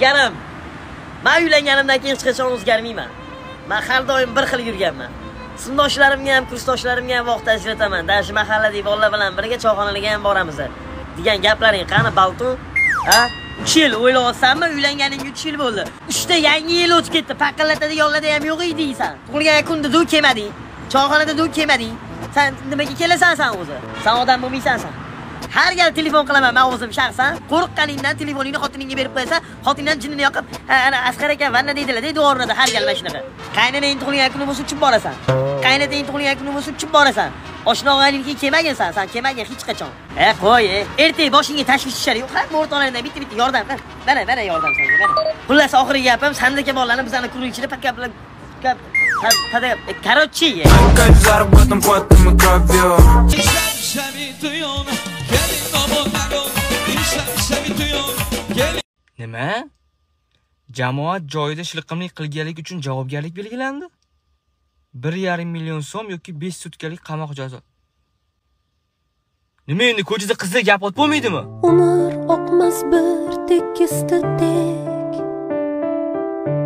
Jigarim, men uylanganimdan keyin hech qachon o'zgarmayman. Men har doim bir xil yurganman. Sinfdoshlarimga ham, kursdoshlarimga ham vaqt ajrataman. Dashi mahalladagi bolalar bilan birga choyxonalarga ham boramiz. Degan gaplaring qani, baltun? Ha? 3 yil o'ylayapsanmi? Uylanganingga 3 yil bo'ldi. 3 ta yangi yil o'tib ketdi. Paqillatadiganlarda ham yo'q eding san. Tug'ilgan kunda duv kelmading. Choyxonada duv kelmading. Sen nimaga kelasan sen o'zi? Sen odam bo'lmaysan sen. Har gal telefon qilaman men o'zim shaxsan. Qo'rqqaningdan telefoningni xotiningga berib qo'yasan, xotiningdan jinnini yoqib, ha ana Asqar aka vanna deydilar, deydi o'rnida har gal mana shunaqa. Qaynonang tug'ilgan kuni bo'lsa uchib borasan. Qaynotang tug'ilgan kuni bo'lsa uchib borasan. Oshna og'aynikka kelmagan sen, sen kelmagin hech qachon. Qo'y, ertaga boshingga tashvish tushar yo'q. Hamma o'rtoqlaringdan bitta-bitta yordam qil. Mana, mana yordam senga, mana. Xullas oxirgi gapim, sandaka bolalarni bizani klub ichida pakkaplab короче. Nima? Jamoat joyida shilqimlik qilganlik uchun javobgarlik belgilandi. 1,5 million so'm yoki 5 sutkalik qamoq jazo. Nima endi ko'chada qizlar gap otib bo'lmaydimi? Umr oqmas bir tekis tek.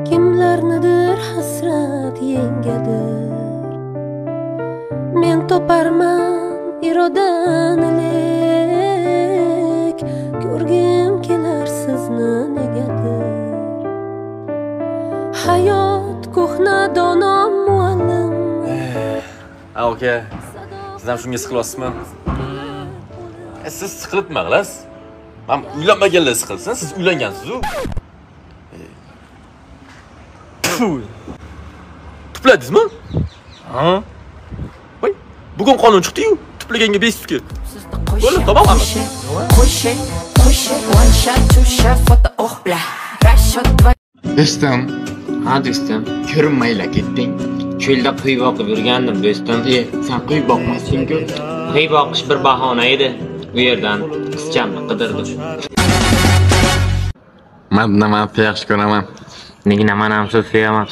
Kimlarnidir hasrat yengadir. Men toparman irodani lek, ko'rgim kelar sizni negadir. Hayot ko'hna dono muallim. Aka, siz ham shunga siqilyapsizmi? Siz siqilib nima qilasiz? Men uylanmaganlar siqilsin, siz uylangansiz-ku. Tupladingizmi? Ha? Voy, bugun qonun chiqdi-yu, tuplaganga 5 sutka. Bo'ldi, tamom hamma. Do'stim. Ha do'stim, ko'rinmayla ketding. Cho'lda quy boqib yurgandim do'stim. Sen quy boqmasding-ku. Quy boqish bir bahona edi. U yerdan qizchamni qidirdim. Men nimani yaxshi ko'raman? Nega nimani ham siz sevaman?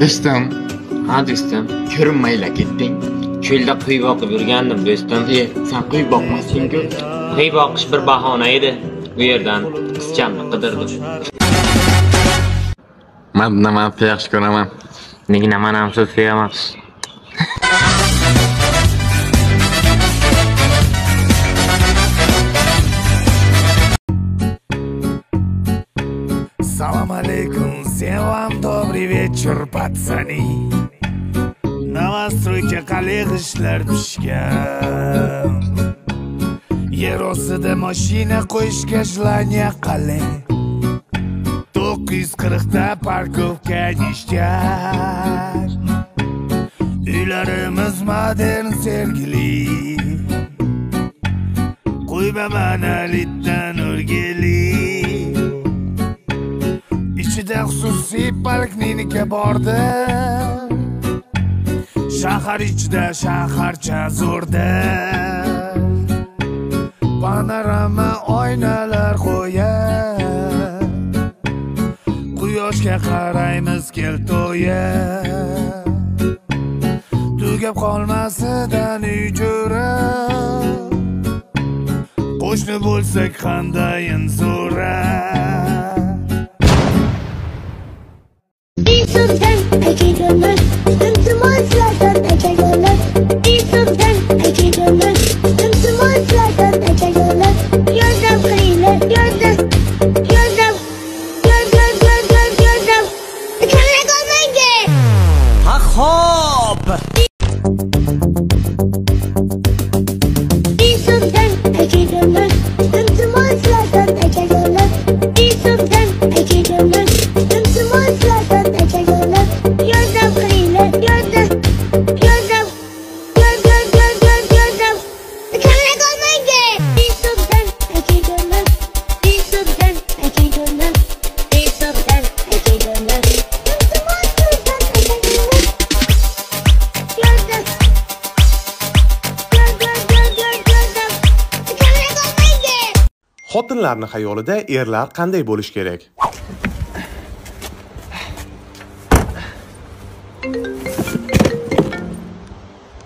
Do'stim. Ha do'stim, ko'rinmayla ketding. Cho'lda quy boqib yurgandim do'stim. Sen quy boqmasding-ku. Quy boqish bir bahona edi. U yerdan qizchamni qidirdim. Men nimani yaxshi ko'raman? Nega nimani ham siz sevaman? Салам алейкум, всем вам добрый вечер, пацаны. Новостройка qalay g'ishtlar pishgan. Yer ostida mashina qo'yishga желание qalay. 940 ta parkovka ништяк. Uylarimiz modern sergili. Quyma monolitdan o'rgili. Ichida xususiy poliklinika bordi. Shahar ichida shaharcha zo'rda. Panorama oynalar qo'yar. Quyoshga qaraymiz kel to'ya. Tugab qolmasidan uy jo'ra. Qo'shni bo'lsak qandayin zo'ra. Bir so'zdan akajonlar, iltimoslardan akajonlar. Bir so'zdan akajonlar, iltimoslardan akajonlar. Yordam qilinglar, yordam, yordam, yordam, yordam, yordam. Kamroq olmanglar. Ha xo'p. Bir so'zdan akajonlar, iltimoslardan akajonlar. Bir so'zdan akajonlar, iltimoslardan akajonlar. Yordam qilinglar, yordam, yordam, yordam, yordam, yordam. Kamroq olmanglar. Bir so'zdan akajonlar, bir so'zdan akajonlar, bir so'zdan akajonlar. Iltimoslardan akajonlar. Yordam, yordam, yordam, yordam. Kamroq olmanglar. Xotinlarning xayolida erlar qanday bo'lish kerak?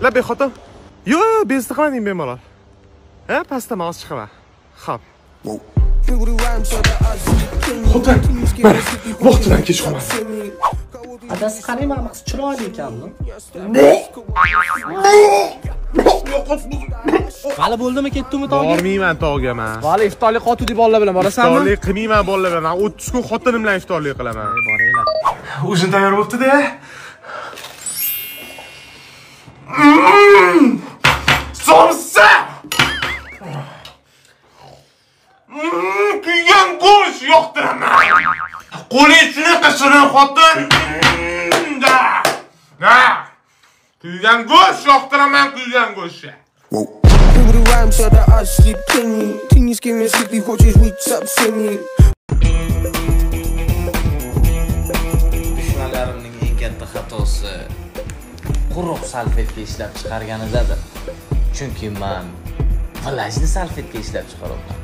Labay xotin. Yo'q, bezovta qilmading bemalol. Ha, pastda men hozir chiqaman. Xo'p. Xotin, mana vaqtidan kech qolmadim. Adasi qarang, mana bu qiz chiroyli ekanmi? Vali bo'ldimi, ketdimi tog'ga? Bormayman tog'ga men. Vali iftorlik qotuvdi bolalar bilan borasanmi? Iftorlik qilmayman bolalar bilan. Men 30 kun xotinim bilan iftorlik qilaman. Boringlar. Ujin tayyor bo'pti-da. Somsa! Kuygan go'sht yoqtiraman. Qo'ling shunaqa shirin xotin. Da. Da. Kuygan go'sht yoqtiraman, kuygan go'shtni. Dushmanlarimning eng katta xatosi quruq salfetka ishlab chiqarganidadir. Chunki men vlajni salfetka ishlab chiqaryapman.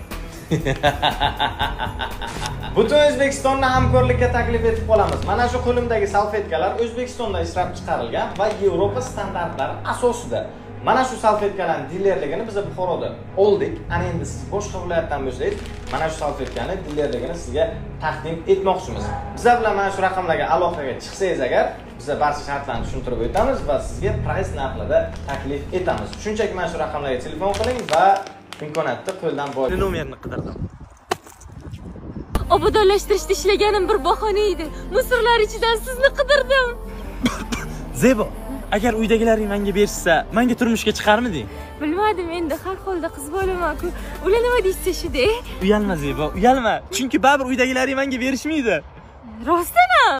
Butun O'zbekistonni hamkorlikka taklif etib qolamiz. Mana shu qo'limdagi salfetkalar O'zbekistonda ishlab chiqarilgan va Yevropa standartlari asosida. Mana shu salfetkalarning dilerligini biz Buxoroda oldik. Ana endi siz boshqa viloyatdan bo'lsangiz, mana shu salfetkani dilerligini sizga taqdim etmoqchimiz. Bizlar bilan mana shu raqamlarga aloqaga chiqsangiz agar, biz barcha shartlarni tushuntirib o'tamiz va sizga price narxlarda taklif etamiz. Shunchaki mana shu raqamlarga telefon qiling va imkoniyatni qo'ldan boy. Nomerini qidirdim. Obodonlashtirishda ishlaganim bir bahona edi. Musorlar ichidan sizni qidirdim. Zebo, agar uydagilaring menga berishsa, menga turmushga chiqarmiding? Bilmadim endi, har holda qiz bo'laman-ku. Ular nima deyishsa shu-da. Uyalma Zebo, uyalma. Chunki baribir uydagilaring menga berishmaydi. Rostdan ham?